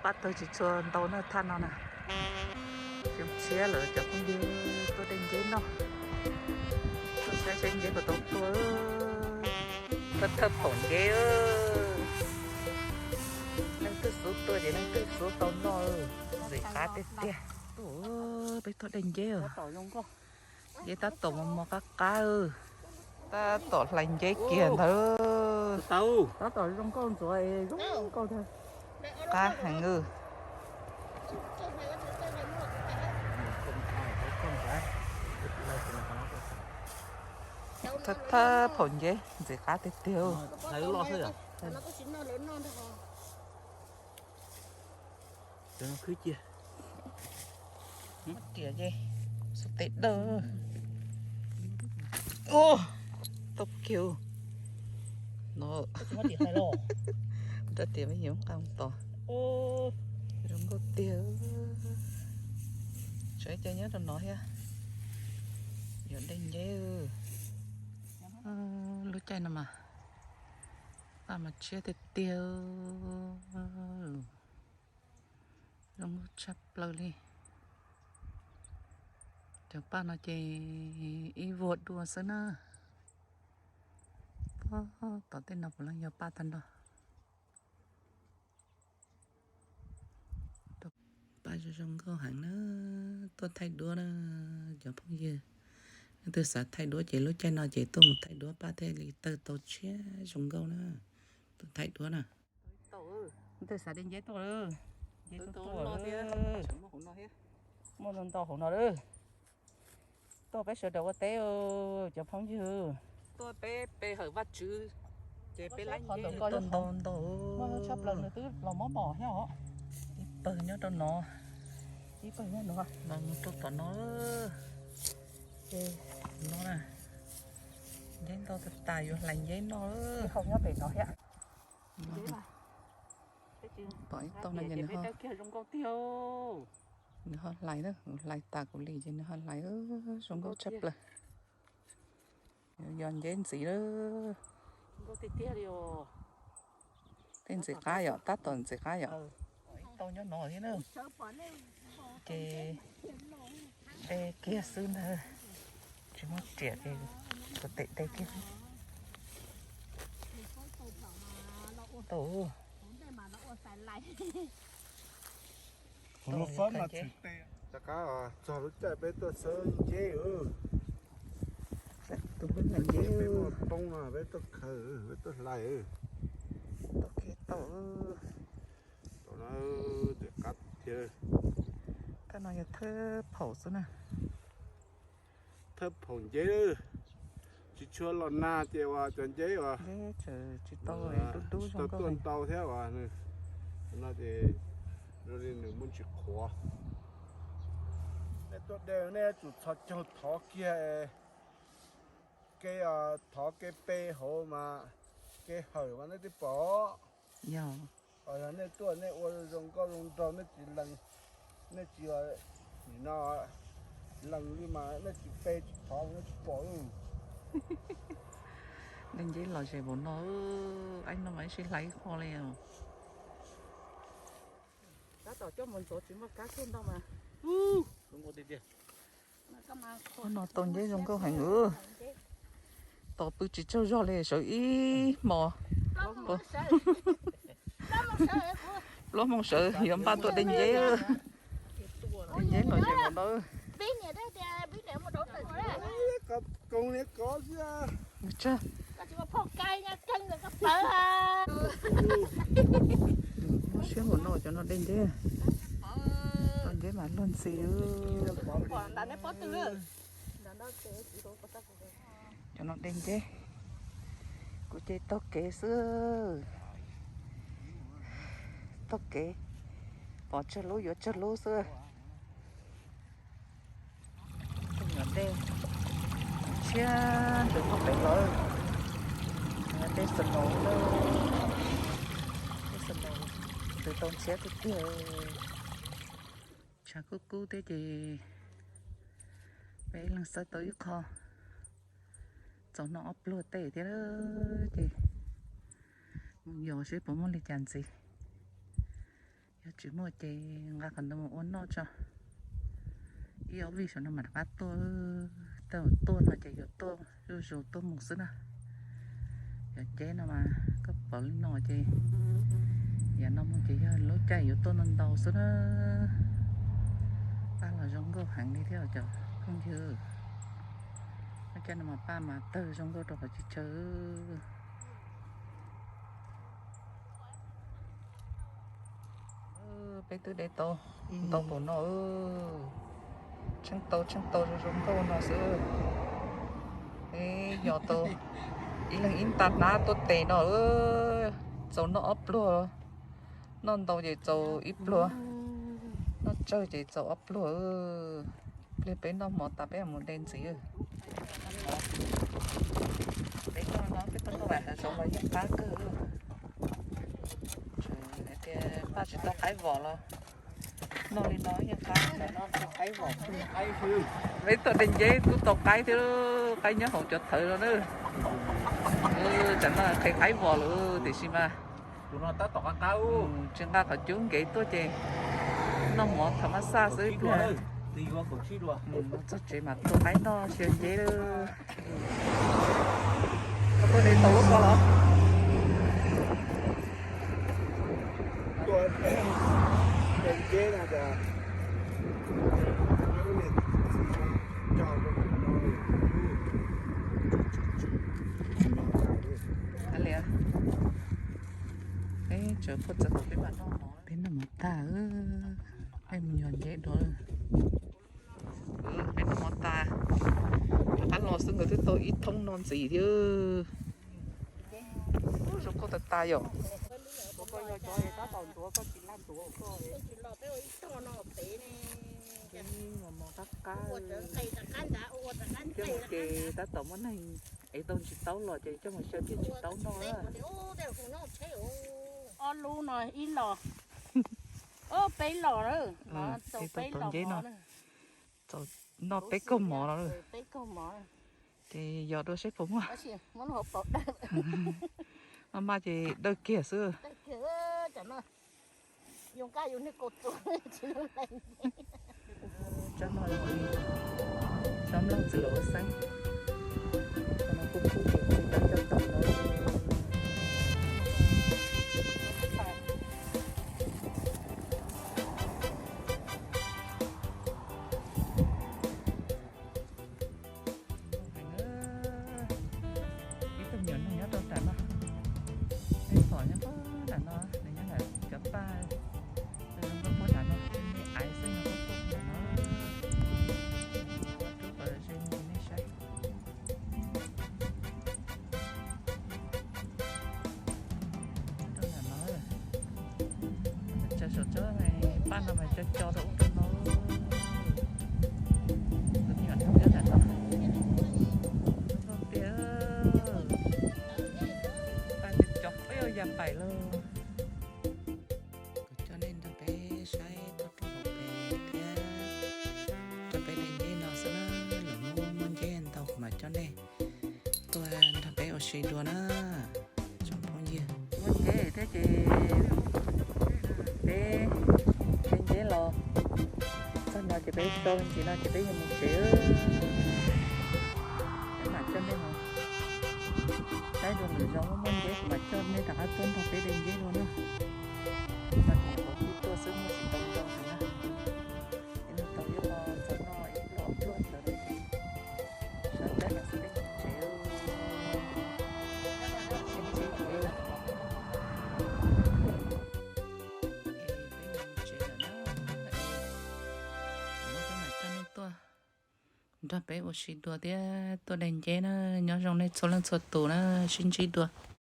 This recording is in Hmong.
Paj tawg tsis tshua ntau na, thaj no na. Xyoo tshiab lawm cov phooj ywg, tuaj de nceb noj. Tuaj saib saib nceb puas tau tuaj. Thawj thawj phaum nceb. Leej twg xub tuaj ces leej twg xub tau noj. Ntxim qab tiag tiag. Peb tuaj de nceb. Nceb tab tom mos mos qab qab. Tab tom hlais nceb kiag ntawd. Tab tom zoo nkauj ntxuav, zoo nkauj. Qab heev. Thawj thawj phaum nceb ntxim qab tiag tiag. Riam ces xub tes dawb. Tau kiag no. Nrog tias me nyuam nqa tos. Zoo nkauj tiag. Tshuav ib co nyob rau no thiab. Yuav de nceb. Lub caij no mas paj mas tshiab tiag tiag. Zoo nkauj tshaj plaws li. Cov paj no ces ib vuag dua xwb na. Tom tej no puav leej yog paj tag nrho. Paj zoo zoo nkauj heev na, tuaj thaij duab na cov phooj ywg. Leej twg xav thaij duab ces lub caij no ces tuaj mus thaij duab paj thiaj li tawg tau tshiab zoo nkauj na. Tuaj thaij duab na. Leej twg xav de nceb tuaj, nceb tuaj tuaj. Muaj ntau hauv no lawm. Tuaj peb sawv daws ua teb, cov phooj ywg. Tuaj peb pe hawm Vajtswv, ces peb laib nceb tuaj ntau ntau. Muaj tshaj plaws nws twb los muab mom thiab os. Ib pawg nyob rau no. Ib pawg nyob no. Los mus rau tom no. Ces no na, nceb ntau tas tas yuav hlais nceb noj. Ib qho nyob pem no thiab. Pom ib tog no ces nws ho, nws ho hlais na, hlais tas kuv li ces nws ho hlais, zoo nkauj tshaj plaws. Yog nceb ntxiv lawm. Tej ntxim qab yom, tab tom ntxim qab yom. Tau nyob no thiab na. Ces de kiag xwb ntag, tsis muaj riam ces kuv tes de kiag. Tau. Rov qab txog lub caij peb tuaj xawb nceb. Tus nceb peb muaj poob no peb tuaj khaws, peb tuaj hlais. Tau kiag tau. Tom no ntxim qab tiag. Thawj no yog thawj phaum xwb na. Thawj phaum nceb, tsis tshua los nag ces uas cov nceb uas tsis tau tuaj ntau thiab uas no ces zoo li nws muaj ntsis qhuav. Nej tuaj de nej yuav tsum txhos caug thov kiag kev, thov kev pe hauv mas, kev hawm mas nej twb pom. Yog nej tuaj nej ua zoo nkauj zoo nraug nej tsis lees, nej tsis, nim no lees li mas nej tsis pe tsis thov nej tsis pom. De nceb los ze npaum no, aib no mas ib sij hlais ib qho li os. Tab tom coj mus ntxuav tsis muaj kab tuaj ntau mas. Hnub no tau nceb zoo nkauj heev. Tos pw tsis tsaug zog li, sawv ib hmos. Plaub hmoov sawv yuav npaj tuaj de nceb. De nceb los ze npaum no. Muaj siab npaum no cov no de nceb. Tau nceb mas luag ntxhi. Cov no de nceb, kuv ces taug kev xwb. Taug kev, pom tsawg lub yuav tsawg lub xwb. Tej nyuam dej tshiab ntws puag pem lawm. Dej snow, dej snow ntws tau ntshiab tiag tiag. Tshav kub kub thiab ces peb ib leeg xawb tau ib qho. Txog no ob pluag tej thiab ces mus yos seb puas muaj li cas ntxiv. Yog tsis muaj ces nqa qhov ntawd mus ua noj tso. Ib ob vij saum no mam rov qab tuaj. Tej zaum tuaj no ces yuav tuaj zuj zus tuaj mus xwb na. Cov nceb no mas koj pom li no ces yav no mus ces yog lub caij yuav tuaj ntau ntau xwb na. Paj los zoo nkauj heev li thiab cov phooj ywg. Lub caij no mas paj mas tawg zoo nkauj rau qhov tsis tsawg. Peb twb de tau ntau npaum no, tsheej tau tsheej tau zoo zoo nkauj no xwb. Peb yog tau ib leeg ib nta hnab tuaj tes no, txaus noj ob pluag. Noj ntau ces txaus ib pluag, noj tsawg ces txaus ob pluag. Pliag peb noj hmo tas peb mus de ntxiv. Peb noj no peb tuaj noj vam hav zoov los yeej qab kawg. Tias paj tsis tau qaib vos los noj li no yeej qab. Peb tuaj de nceb kuj tau qaib thiab, qaib nyob hauv cov thawv no na. Tam no qhia qaib vos lawm tiam sis mas tsis nqa qhov cub nkev tuaj ces noj mov tham mab xaj xwb ib pliag. Txog tsev mas tua qaib noj tsis nceb lawm. Koj tuaj de tau lub ko los? Peb noj mov tag, peb mus yos nceb dua. Peb noj mov tag, rov qab los xwb nkawd twb tau ib thoob no ntxiv thiab. Zoo nkauj tas tas yom. Mos mos qab qab, coj mus ces tab tom muaj neeg es tau ntsis taub los ces coj mus xyaw thiaj tsis taub noj. Ob lub no ib los, peb los, tau nceb no, tau noj peb kaug mov no. Ces yos dua seb puas muaj. Maj maj ces dawj kiag xwb. Tsob no, tsob nplooj txwv los ua xeeb. Kuv kuj tsis tau coj tau no. Ib tug me nyuam neeg nyob rau nram no, nej pom nyob nram no, nws nyob nram cov paj, zoo nkauj puag nram no, me aiv xwb nyob puag nram no, rub kom ze mus nej saib. Rau nram no, tsaws saum tsob paj no mas co co rau ub rau no. Tus me nyuam nyob nram no, zoo tiag, paj co co, ya paim lawm. Kuv coj nej nrog peb saib toj roob hauv pes thiab nrog peb de nceb no xwb na. Lawv muaj muaj nceb ntau kuv mam coj nej tuaj nrog peb ua si dua na tsoom phooj ywg. Muaj nceb thiab ces peb de nceb los txog no ces peb so ntsis no ces peb yuav mus tsev. Peb mam coj nej mus saib dua lwm zaus muaj nceb kuv mam coj nej rov qab tuaj nrog peb de nceb dua na. Txog ces kuv kuj tuaj xwb muaj tsis tau ntau heev na. Ib hnub tau ib qho txog noj ib pluag ob pluag ntawd, sawv tsees los xwb peb mus tsev. Sib ntsib dua. Peb mus tsev lawm na. Hnub peb mam coj nej tuaj nrog peb ua si dua thiab tuaj de nceb na. Nyob zoo nej txhua leej txhua tus na, sib ntsib dua.